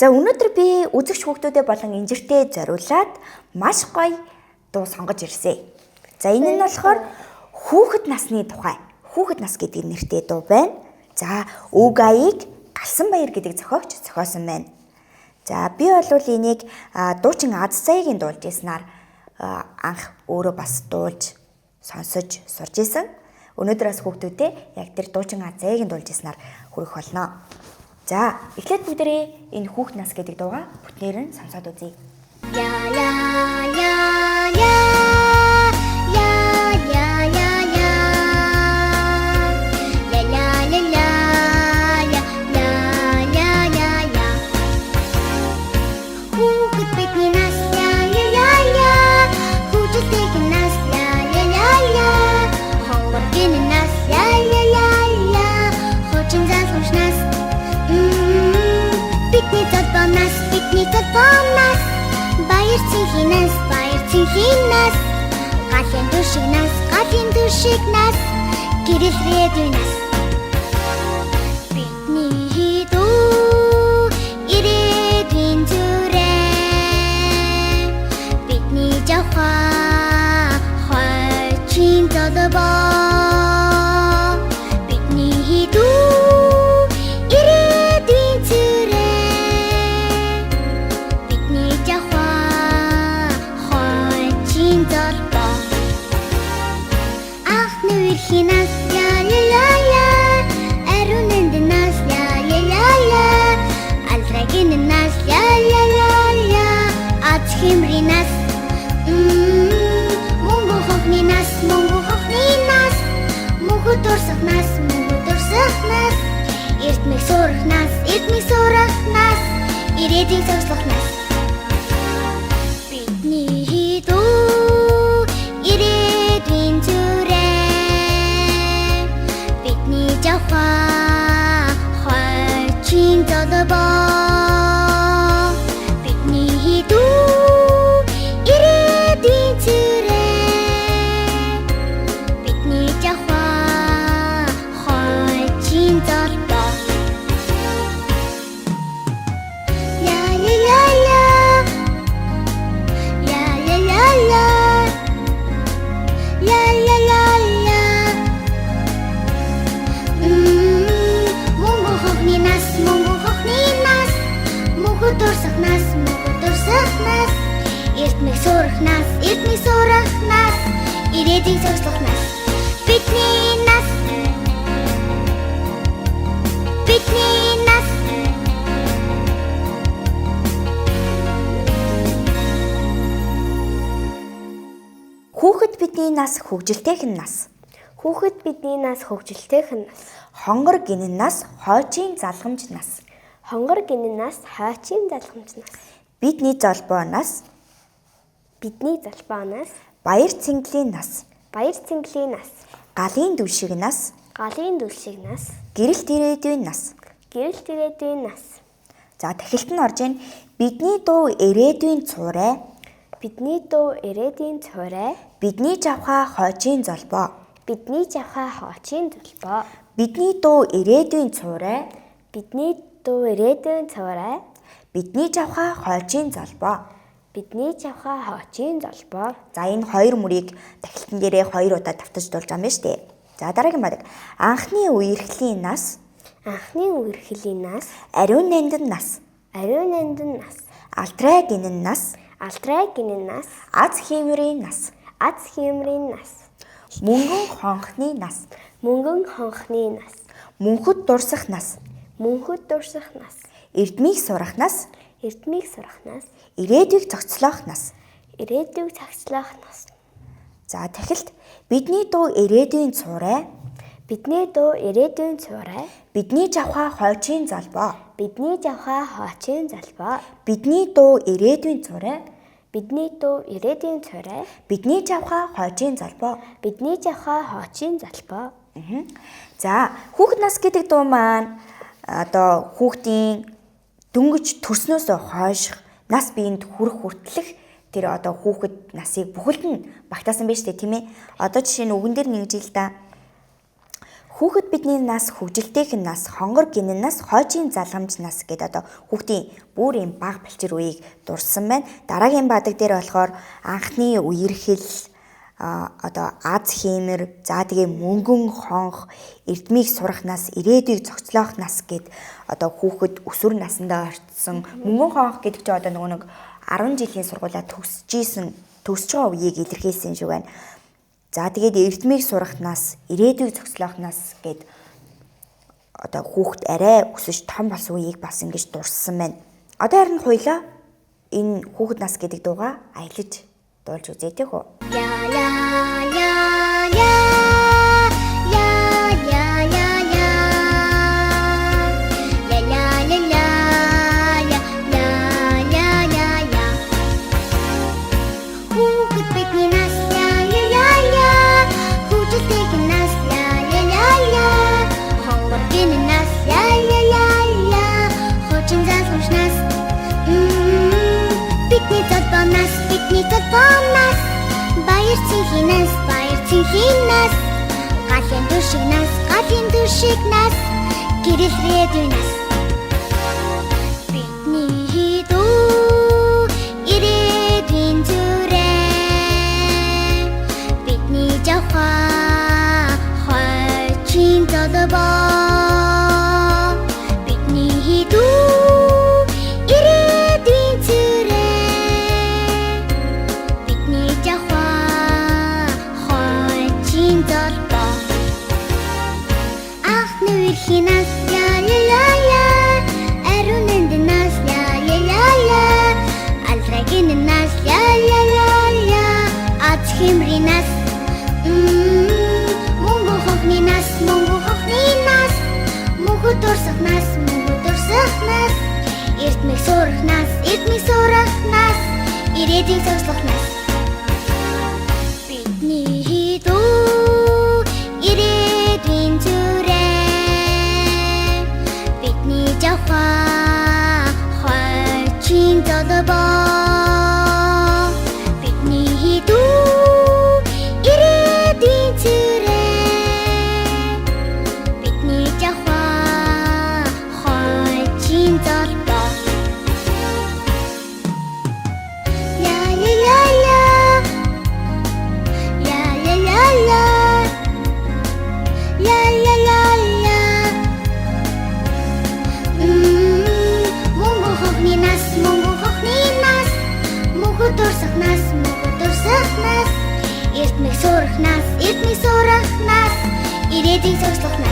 За өнөөдөр би үзэгч хүүхдүүдэд болон инжиртээ зориулаад маш гоё дуу сонгож ирсэн. За энэ нь болохоор хүүхэд насны тухай. Хүүхэд нас гэдэг нэртэй дуу байна. За Үгаяыг Галсан баяр гэдэг зохиогч зохиосон байна. За би бол энийг дуучин Аз Заяагийн дуулж ирснээр анх өөрөө бас дуулж сонсож сурж исэн. Өнөөдөр бас хүүхдүүдэд яг тэр дуучин Аз Заяагийн дуулж ирснээр хүргэх болно. За эхлээд бүгдээрээ энэ хүүхэд нас гэдэг дуугаа бүтнээр нь сонсоод үзье. Я я я я я я я я я я я я я я я я Хүүхэд бидний нас я я я я Хөгжилтэйхэн нас я я я я Хонгор гин нас я я я я Хуучин залгамж нас. Бидний золбоо нас, бидний золбоо нас, Баяр цэнхийн нас, баяр цэнхийн нас, Галын дүршиг нас, галын дүршиг нас, Гэрэл рээдүй нас. Бидний дүү ирээдүйн зүрэ, Бидний жавхаа хойчийн золбоо. Бидний дүү ирээдүйн зүрэ, Бидний жавхаа хойчийн золбоо. Анхны үерхийн нас я я я я, Ариун нандин нас я я я я, Алдрагын нас я я я я, Аз химрийн нас. Мөнгө хохны нас, мөнгө хохны нас, Мөнхөд дурсах нас, мөнхөд дурсах нас, Эрдмийг сурах нас, эрдмийг сурах нас, Ирээдүйн цогцлох нас. Бидний дүү ирээдүйн зүрэ, Бидний жавхаа хойчийн золбоо. Бидний дүү ирээдүйн зүрэ, Бидний жавхаа хойчийн золбоо. Я я я я я я я я я я я я. Мөнгө хохны нас, мөнгө хохны нас, Мөнхөд дурсах нас, мөнхөд дурсах нас, Эрдмийг сурах нас, эрдмийг сурах нас, Ирээдүйн цогцлох нас. Бидний нас, бидний нас. Хүүхэд бидний нас хөгжилтэйхэн нас. Хүүхэд бидний нас хөгжилтэйхэн нас. Хонгор гинэн нас хойчийн залгамж нас. Хонгор гинэн нас хойчийн залгамж нас. Бидний золбоо нас. Бидний золбоо нас. Баяр цэнгэлийн нас. Баяр цэнгэлийн нас. Галын дүлшиг нас. Галын дүлшиг нас. Гэрэлт ирээдүйн нас. Гэрэлт ирээдүйн нас. За тахилт нь орж ийн. Бидний дуу ирээдүйн цуурай. Бидний дуу ирээдүйн цуурай. Бидний жавхаа хойчийн золбоо. Бидний жавхаа хойчийн золбоо. Бидний дуу ирээдүйн цуурай. Бидний дуу ирээдүйн цуурай. Бидний жавхаа хойчийн золбоо. Бидний жавхаа хойчийн золбоо. За энэ хоёр мөрийг тахилтан дээрээ хоёр удаа давтаж дуулж байгаа юм байна шүү дээ. За дараагийн бадаг. Анхны үерхлийн нас, Анхны үерхлийн нас, ариун нандин нас, ариун нандин нас, алдрай гинэн нас, алдрай гинэн нас, аз хиймрийн нас, аз хиймрийн нас, мөнгөн хонхны нас, мөнгөн хонхны нас, мөнхөд дурсах нас, мөнхөд дурсах нас, эрдмийг сурах нас, эрдмийг сурах нас, ирээдүйг зохицлоох нас. ирээдүйг цогцлоох нас. За тахилт бидний дуу ирээдүйн цуурай, Бидний дуу ирээдүйн цуурай, бидний жавхаа хойчийн золбоо. Бидний жавхаа хойчийн золбоо. Бидний дуу ирээдүйн цуурай, Бидний дуу ирээдүйн цуурай, бидний жавхаа хойчийн золбоо. Бидний жавхаа хойчийн золбоо. За хүүхэд нас гэдэг дуу маань одоо хүүхдийн дөнгөж төрснөөсөө хойших нас биеинд хүрэх хүртлэх тэр одоо хүүхэд насыг бүхэлд нь багтаасан байж тээ, тийм ээ. Одоо жишээ нь үгэн дээр нэгж ил да. Хүүхэд бидний нас, хөгжилтэйхэн нас, хонгор гинэн нас, хойчийн залгамж нас гэдэг одоо хүүхдийн бүр юм бага балчир үеийг дурсан байна. Дараагийн бадаг дээр болохоор анхны үерхэл, одоо аз хиймэр, за тэгээ мөнгөн хонх, эрдмийг сурах нас, ирээдүйг зохицлоох нас гэд одоо хүүхэд өсвөр насндаа орцсон. Мөнгөн хонх гэдэг чинь одоо нөгөө нэг 10 жилийн сургуулаа төгсөж байгаа үеийг илэрхийлсэн шиг байна. За тэгээд эрдмийг сурах нас, ирээдүйг зохицлоох нас гэд одоо хүүхэд арай өсөж том болсон үеийг бас ингэж дурссан байна. Одоо харин хоёлаа энэ хүүхэд нас гэдэг дуугаа аялаж дуулж үзье тийх үү? Я я я я я я я я я я я я я я я. Хүүхэд бидний нас я я я я, хөгжилтэйхэн нас я я я я, хонгор гинэн нас я я я я, хуучин залгамж нас. Бидний золбоо нас, бидний золбоо нас, баяр цэнхийн нас, баяр цэнхийн нас, галын түшиг нас, галын түшиг нас, гэрэл рээдүй нас. Бидний дүү ирээдүйн зүрээ, бидний жавхаа хойчийн золбоо. Бидний дүү ирээдүйн зүрээ, бидний жавхаа хойчийн золбоо. Анхны үерхийн нас я я я я, ариун нандин нас я я я я, алдрагын нас я я я я, аз хэмрийн нас. Мөнгө хохны нас, мөнгө хохны нас, мөнхөд дурсах нас, мөнхөд дурсах нас, эрдмийг сурах нас, эрдмийг сурах нас, ирээдүйг зогслох нас. Бидний дүү ирээдүйн зүрээ, бидний жавхаа хойчийн золбоо. Бидний дүү ирээдүйн зүрээ, бидний жавхаа хойчийн золбоо. Я я я я я я я я я я я я. Мөнгө хохны нас, мөнгө хохны нас, мөнхөд дурсах нас, мөнхөд дурсах нас, эрдмийг сурах нас, эрдмийг сурах нас, ирээдүйг зогслох нас.